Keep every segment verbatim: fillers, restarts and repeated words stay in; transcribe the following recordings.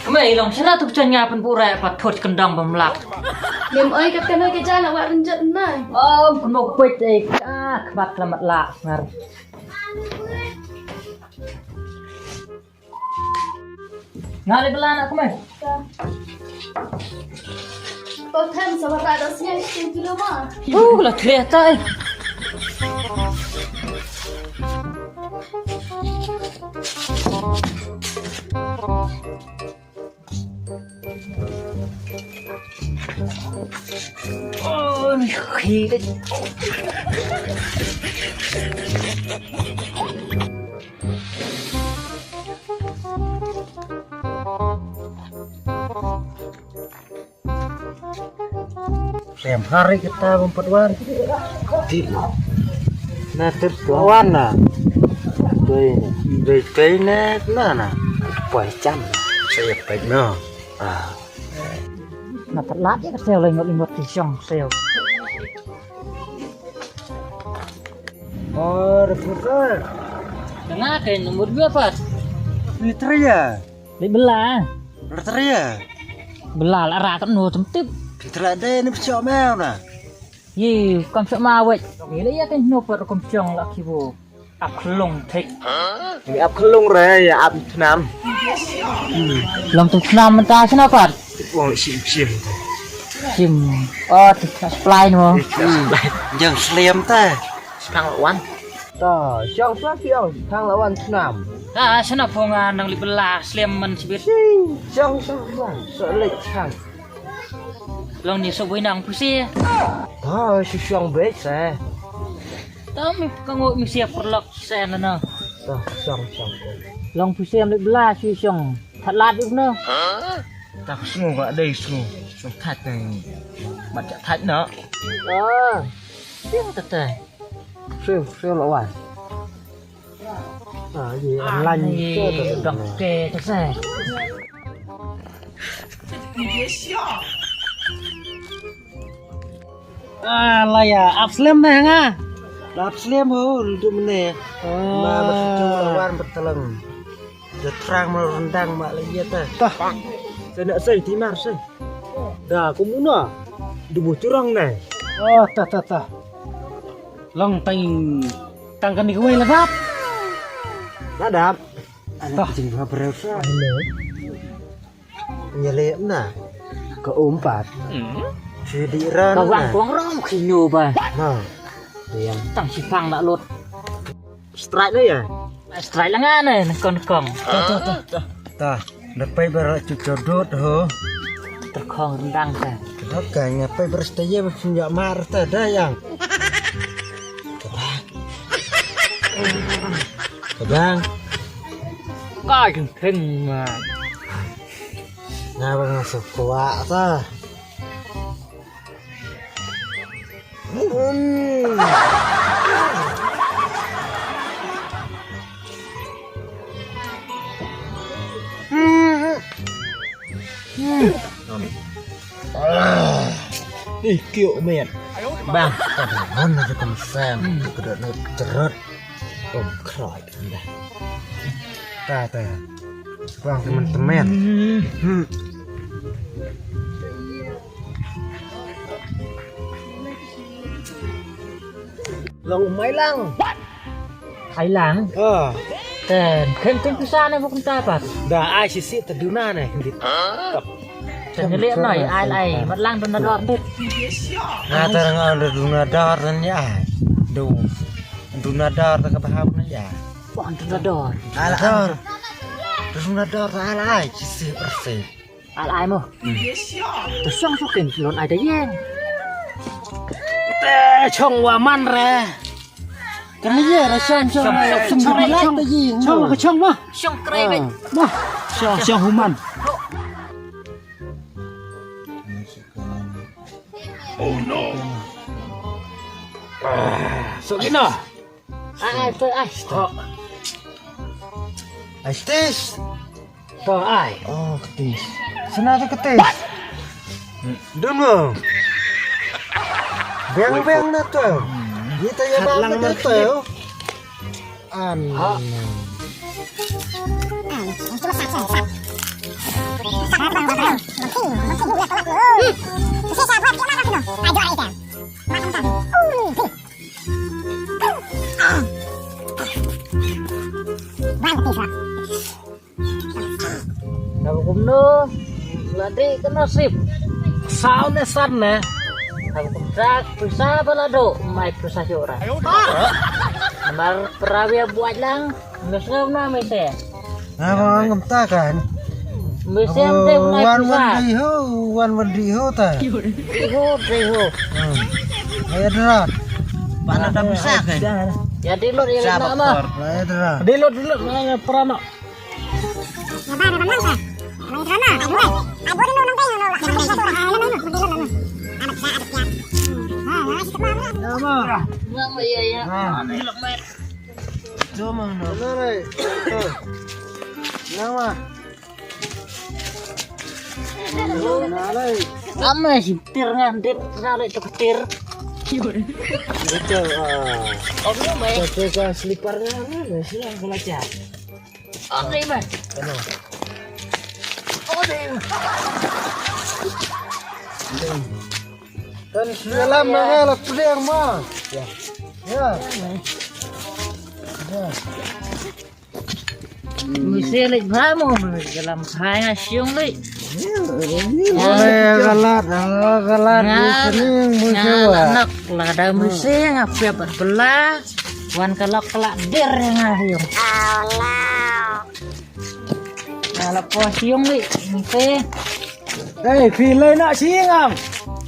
Kmie, long shana tu jan nga pynbuh rek pat thut kyndong bym lak. Lem oi kat kana ka jana wa rynjat na. Om kno peit ei ka khmat la mat la ngar. Nga le bela na kmie. Ko kan sa wa ta da siang kilo ma. Uh, la tre tai. Sem hari kita bym pat wan. Ti na. Na tip wan na. Doi na. Doi doi na na na. Poi chan. Saya pek no. Ah. Na pat lat ïa ka sel, ngot ngot ki shong sel. Oh, recruiter. Tengah ke nombor dua pat. Recruiter ya. Di bela. Recruiter ya. Bela la ra kat no tem tip. Kita la dei ni pechok meu na. Ye, kam sok ma wet. Ye le ya kan no pat kam chong la ki bo. Ap khlung thik. Ni ap khlung re ya ap thnam. Long tu thnam mynta sna pat. Wong sim sim. Sim. Oh, tu supply no. Jang slem ta. Spang wan. Ta, shong sa shong, tang lawan thnam. Ah, sna phong nang li bela slem man sibit. Shong sa wan, so lek chang. Long ni so bui nang pusi. Ta, si shong bek sa. Ta mi ka ngut mi sia perlok sen na. Ta, shong shong. Long phi sem leh bla shu shong. That lad ip no. Ta ka sngu ka dei sngu. Sngu that na. Bat ja that na. Ah. Sim ta ta. Sim sim la wan. Ah, ye an lan. Dok ke ta sa. Ah, la ya, ap slem ne nga. La ap slem ho, lu mene. Ma ma tu la wan berteleng. Da terang ma rendang ma la ya ta. Tah. Saya nak saya timar saya. Da kumuna. Dubu turang ne. Oh, tah tah tah. Long tang tang kan ni kawai la dap. La dap. Tah. Jing ha breu sa. Nyelip na. Ka umpat. Sidi ran. Ka wang kong ram khinyo ba. Na. Yang tang sipang nak lut. Strike na ya. Strike lengan ne kong kong. Ta ta ta ta. Ta. Dapai ber cucodot ho. Terkong rendang ta. Terkong ngapai ber staya bersenjak mar ta da yang. Coba. Coba. Ka jengking ma. Nga ba nga sa kwah ta. Hmm. Hmm. Hmm. Ah. Ih, kiok met. Bang, ka bangun aja kemesam. Kedok naik cerut. Oh, kerot. Dah. Ta ta. Bang teman-teman. Hmm. Long mai lang. Ai lang. Ah. Ten, ken ken pisa ne buk ta pat. Da ai si si ta duna ne. Ten ne lek noi ai ai mat lang duna dor dit. Nga ta nga duna dor ne ai. Du. Duna dor ta ka bahap ne ai. Wan duna dor. Ala dor. Duna dor ta ala ai si si bersih. Al ai mo. Te shong shokin lon ai da yen. Te shong wa man re. Kan ye ra shong shong shong shong shong shong shong mo. Shong krai bet. Mo. Shong shong human. Oh no. So gino. Ai ai to ai. To. Ai tis. To ai. Oh, ketis. Sana tu ketis. Dun mo. Beng beng na tu. Kita ya bang na tu. An. Haba kumno la dei ka nasib. Saw ne san ne. Haba kumta pisa ba la do mai pisa jora. Mar prawia buat lang. Mesra na mese. Haba ngam ta kan. Mese te mai wan pisa. Wan wan di ho, wan wan di ho ta. Di ho, di ho. Ay dra. Pana da pisa kan. Ya di lo di nama. Ay dra. Di lo di lo para no. Ama si tir ngan dit ngan itu ketir. Betul. Ah. Oke, mai. Kita slipper ngan, sila aku baca. Oke, mai. Oke. Kan selalam ma nga la pdiang ma. Ya. Ya. Ya. Mesti lek ba mo dalam hai nga siung lek. Ole galat, galat. Mesti nga wa. Nak la da mesti nga pep bela. Wan kalak kalak der nga hiung. Ala po siung ni mesti. Hey, phi lai nak siung am?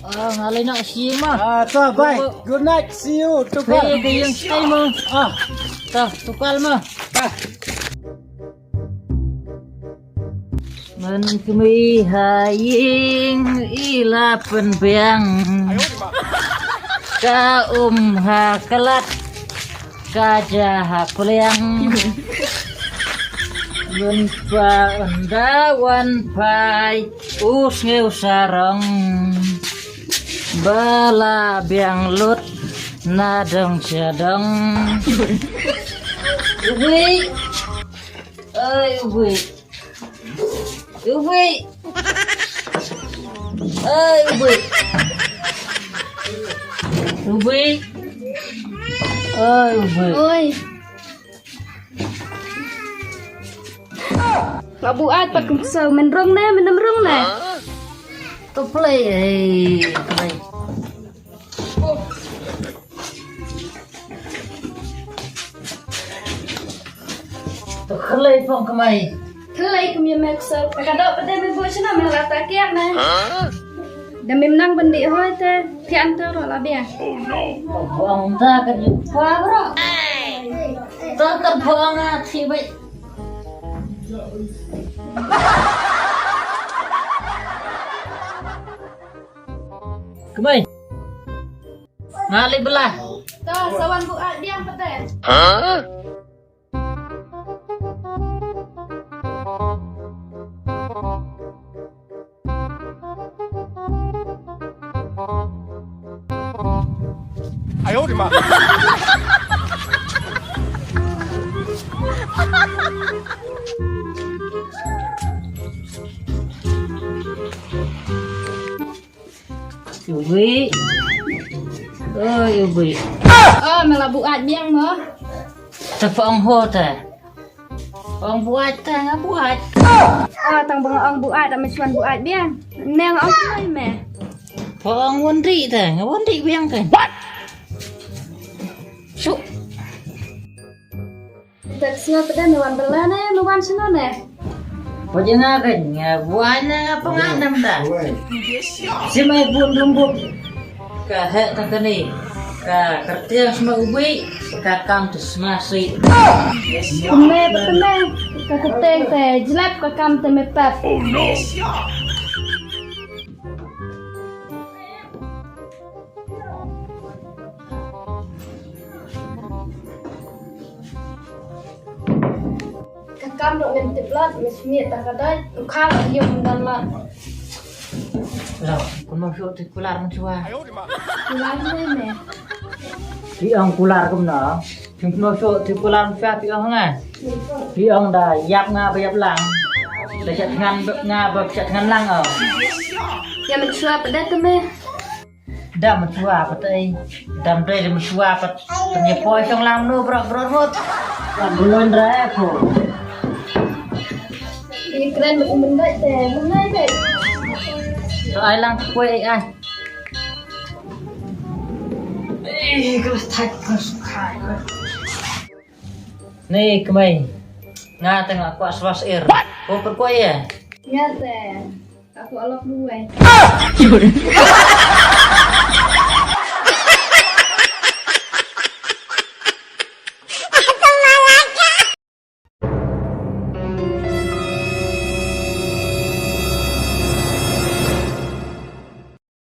Ah, nga lai nak siung ma. Ah, to bye. Good night. See you. Tukal. Hey, ke yang stay mo. Ah, to tukal ma. Ah. Mengkemih haying ila penbiang. Ka um ha kelat ka ja ha kuliang. Bun pa unda wan pai us ngeu sarong. Bala biang lut na dong sadong. Ui. Ai ui. Ui. Ai ui. Ui. Ai ui. Oi. Ka buat pat kum so men rong ne men rong ne. To play ai. To khlei phong kmai. Khlei kum ye mek so. Ka do pete me bu chna me la ta kiak ne. Da mem nang bendi hoi te. Pian to ro la bia. Phong ta ka ju pa bro. To ka phong a thi bai. Kmai. Nga leh belah. To, sawan bu at biang pete. Ubi. Oi, ubi. Oh, me la buat biang mo. Te pong ho te. Pong buat te nga buat. Oh, tang bang ong buat, da me chuan buat biang. Neng ong koi me. Pong wonri te, nga wonri biang te. What? Su. Dak sngap da me wan bela ne, me wan sno ne. Pajeng nga ka nga buai na nga panga nam da. Simai bun rumbuk. Ka he ta kani. Ka kertiang sma ubi. Ka kam tu sma sui. Me peme. Ka kertiang te jelap ka kam te me pap. Ka kam dok men tip lat, me smiet ta ka dai, u kha ka yom dan lat. Lo, kumno shu ti kular mchua. Kular me me. Ti ong kular kumno. Kumno shu ti kular mchua ti ong nga. Ti ong da yap nga ba yap lang. Da chat ngan nga ba chat ngan lang ong. Ya mchua pedet me. Dam chua pat ai. Dam dei dam chua pat. Tang ye poi shong lam no bro bro rot. Dam bulon ra e ko. Ri Kren bad u Myndait te, Myndait te. To ai lang ka kuai ai ai. Eh, ka la thait ka la sukhai ka. Ni kmai. Nga te nga kwah swa sir. Ko per kuai ya? Nga te. Ka kwah lok duwai.